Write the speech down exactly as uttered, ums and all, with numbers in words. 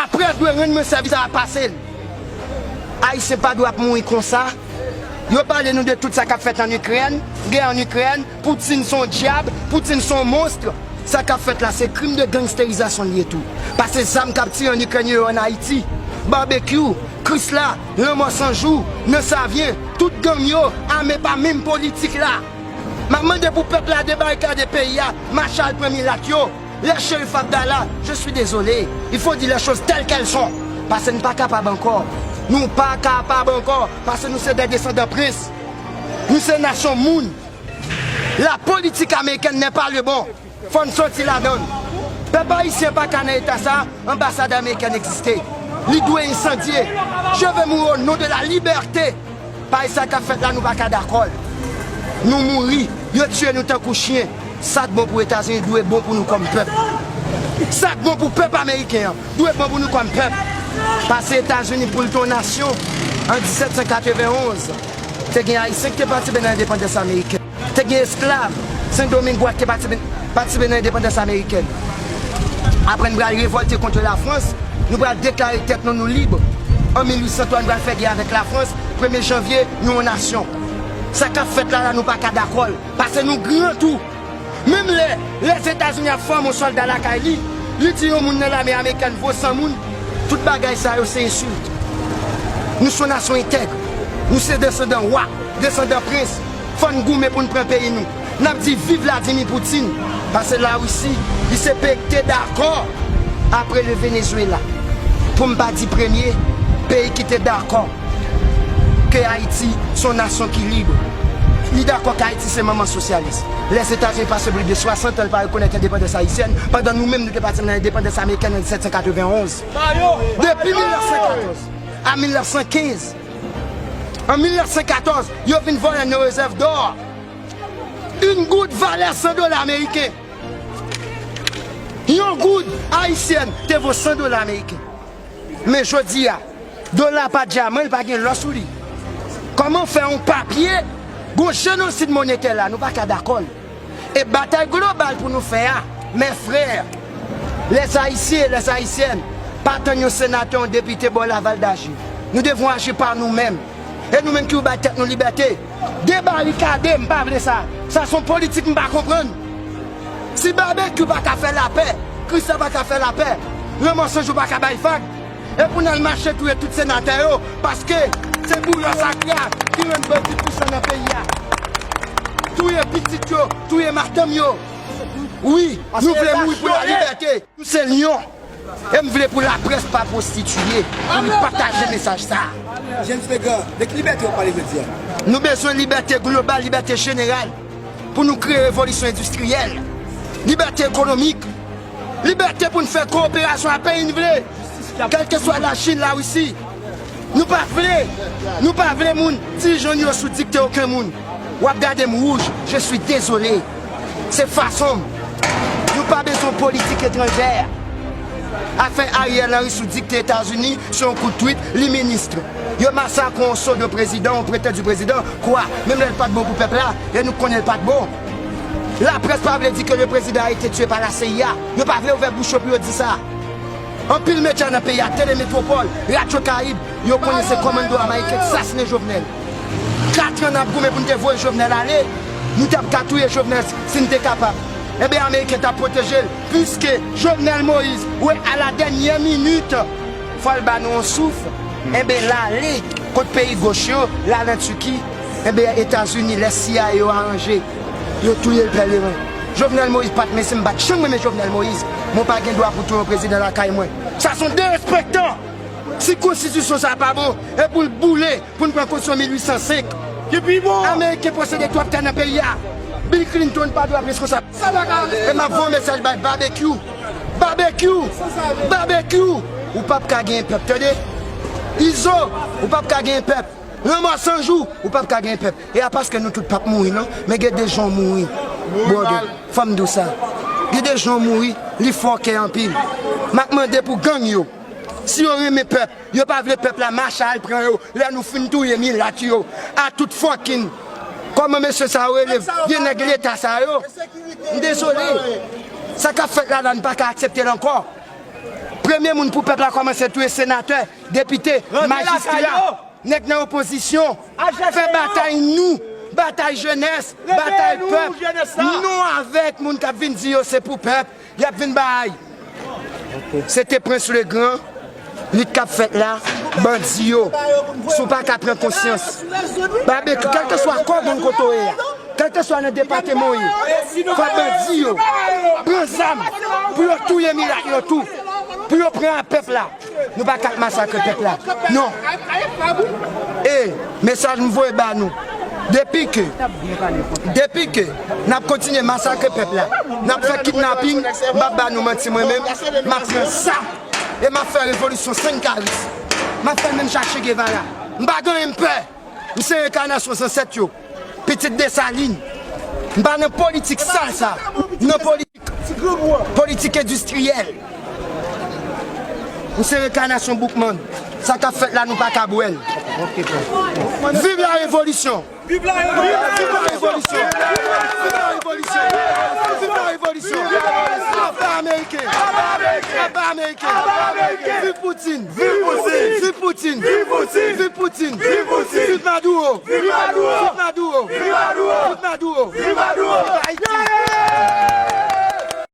Laprès dwe rann mwen sèvis a pase l. Ayisyen pa dwe ap mouri konsa. Yo pale nou de tout sa k ap fèt ann Ikrèn, gè ann Ikrèn, Poutine se yon dyab, Poutine se yon monstr. Sa k ap fèt la, se krim de gangsterizasyon li ye tou. Pase zam k ap tire ann Ikrèn yo ann Ayiti. Babekyou, Krisla, Lanmò San Jou, nan Savyen, tout gang yo, ame pa menm politik la. M ap mande pou pèp la debarikade peyi a, mache al pran milat yo. Lè Cherif Abdallah, je suis désolé, il faut dire les choses telles qu'elles sont. Pase n pa kapab ankò. Nou pa kapab ankò, pase nou se de desandan prens. Nou se nasyon moun. La politik amerikèn n'est pas le bon. Fò n soti ladan l. Pèp ayisyen pa ka nan eta sa, anbasad amerikèn egziste. Li dwe ensandye. Je vais mourir au nom de la liberté. Paske sa k ap fèt la, nou pa ka dakò l. Nou mouri, yo tiye nou tankou chen. Sa k bon pou Etazini dwe bon pou nou kòm pèp. Sa k bon pou pèp ameriken an dwe bon pou nou kòm pèp. Pase Etazini pou l te yon nasyon an disèt san katrevenn onz, te gen Ayisyen ki te patisipe nan endepandans amerikèn. Te gen esklav Sendomeng ki te patisipe, patisipe nan endepandans amerikèn. Apre n pral revòlte kont Lafrans, nou pral deklare tèt nou, nou lib. An mil uit san twa, nou pral fè gè avèk Lafrans. Premye janvye, nou yon nasyon. Sa k ap fèt la, la, nou pa ka dakò l. Pase nou gran tou. Menm lè Lèzetazini ap fòme yon sòlda lakay li, li di yon moun nan lame amerikèn vo san moun. Tout bagay sa yo se ensilt. Nou se yon nasyon entèg. Nou se desandan wa, desandan prens. Fò n goumen pou n pran peyi nou. N ap di viv Vladimir Poutine. Pase Larisi, li se peyi ki te dakò apre le Venezuela. Pou m pa di premye peyi ki te dakò ke Ayiti se yon nasyon ki lib. Li dakò ke Ayiti se manman sosyalis. Lèzetazini pase plis de swasant an, li pa rekonèt endepandans ayisyèn, pandan nou menm nou te pati nan endepandans amerikèn an disèt san katrevenn onz. Depi mil nèf san katòz a mil nèf san kenz. An mil nèf san katòz, yo vin vòlè nos réserves d'or. Yon goud valè san dola ameriken. Yon goud ayisyèn te vo san dola ameriken. Men jodi a, dola pa dyaman, li pa gen lò sou li. Kòman fè yon papye, gon jenosid monetè la, nou pa ka dakò l. E batay global pou nou fè a, mes frères, les Haïtiens, les Haïtiennes, pa tann yon senatè, yon depite ba w laval d'aji. Nous devons agir par nous-mêmes. E nou menm ki vle bay tèt nou libète, debarikade, m pa vle sa. Sa se yon politik m pa konprann. Si Babekyou pa ka fè lapè, Krisla pa ka fè lapè, Lanmò San Jou pa ka bay vag, e pou n al mache touye tout senatè yo, paske se bouyò sakra ki rann bandi pwisan nan peyi a. Touye pitit yo, touye madanm yo. Wi, nou vle mouri pou lalibète. Nou se lyon. E m vle pou laprès pa pwostitiye, pou li pataje mesaj sa a. James Legrand, de ki libète w ap pale jodi a? Nou bezwen libète global, libète jeneral, pou nou kreye revolisyon endistriyèl, libète ekonomik, libète pou n fè kowoperasyon ak peyi n vle, kèlkeswa Lachin, Larisi. Nou pa vle, nou pa vle moun dirijan nou yo sou dikte okenn moun. W ap gade m wouj, je suis désolé. Se fason m. Nou pa bezwen politik etranjè. Afè Ariel Henry sou dikte Etazini, se yon kout twit, li minis. Yo masakre yon pseudo prezidan, yon pretandu prezidan, kwa? Menm lè l pa t bon pou pèp la, e nou konnen l pa t bon. Laprès pa vle di ke le président a été tué par la C I A. Yo pa vle ouvè bouch yo pou yo di sa. Anpil medya nan peyi a, Tele Metropole, Radyo Karib, yo konnen se kòmando ameriken k sasinen Jovenel. Katran n ap goumen pou n te voye Jovenel ale, nou t ap ka touye Jovenel si n te kapab. Enben, ameriken t ap pwoteje l, piske Jovenel Moïse, wè, à la dernière minute, fò l ba nou yon souf. Enben, l ale kot peyi goch yo, l al an Tiki. Enben, Etazini, lè C I A yo aranje, yo touye l pèleren. Jovenel Moïse pa t, mesye, m pa t janm renmen Jovenel Moïse. Mwen pa gen dwa pou touye yon prezidan lakay mwen. Sa se yon derespektan. Si konstitisyon sa pa bon, e pou l boule, pou n pran konstitisyon mil uit san senk. Ki pi bon. Ameriken posede twòp tè nan peyi a. Bill Clinton pa dwe ap reskonsab. E m ap voye yon mesaj bay Babekyou. Babekyou! Babekyou! Ou p ap ka genyen pèp, tande? Izo, ou p ap ka genyen pèp. Lanmò San Jou, ou p ap ka genyen pèp. E a paske nou tout p ap mouri, non. Men gen de jan w mouri. Brother, fò m di w sa. Gen de jan w mouri, li fè w kè anpil. M ap mande pou gang yo. Si yo renmen pèp, yo pa vle pèp la mache al pran yo, lè nou fin touye milat yo, a tout fòkin. Kòman mesye sa yo rele, vye nèg leta sa yo? M dezole. Sa k ap fèt la la, n pa ka aksepte l ankò. Premye moun pou pèp la kòmanse touye senatè, depite, majistra, nèg nan opozisyon. Fè batay nou, batay jenès, batay pèp. Nou avèk moun k ap vin di yo se pou pèp, y ap vin bay. Se te Prince le Grand, lit k ap fèt la, bandi yo. Si w pa ka pran konsyans, Babekyou, kèlkeswa kò moun kote w ye a, kèlkeswa nan depatman w ye, fò bandi yo pran zam pou yo touye milat yo tou, pou yo pran a pèp la. Nou pa ka ap masakre pèp la. Non. E mesaj m voye ba nou. Depi ke, depi ke n ap kontinye masakre pèp la, n ap fè kidnaping, m p ap ba nou manti mwen menm, m ap pran sa e m ap fè revolisyon san karis. M ap fè l menm jan ak Che Guevara. M pa gen anyen m pè. M se enkanasyon zansèt yo. Pitit Desalin. M pa nan politik sal sa. M nan politik, politik endistriyèl. M se enkanasyon Boukman. Sa k ap fèt la, nou pa ka bwè l. Viv la revolisyon! Viv la revolisyon! Viv la revolisyon! Viv la revolisyon! Viv la revolisyon! Aba ameriken! Aba ameriken! Viv Poutine! Viv Poutine! Viv Poutine! Viv Poutine! Viv Poutine! Viv Maduro! Viv Maduro! Viv Maduro! Viv Maduro! Viv Maduro! Viv Maduro! Viv Ayiti!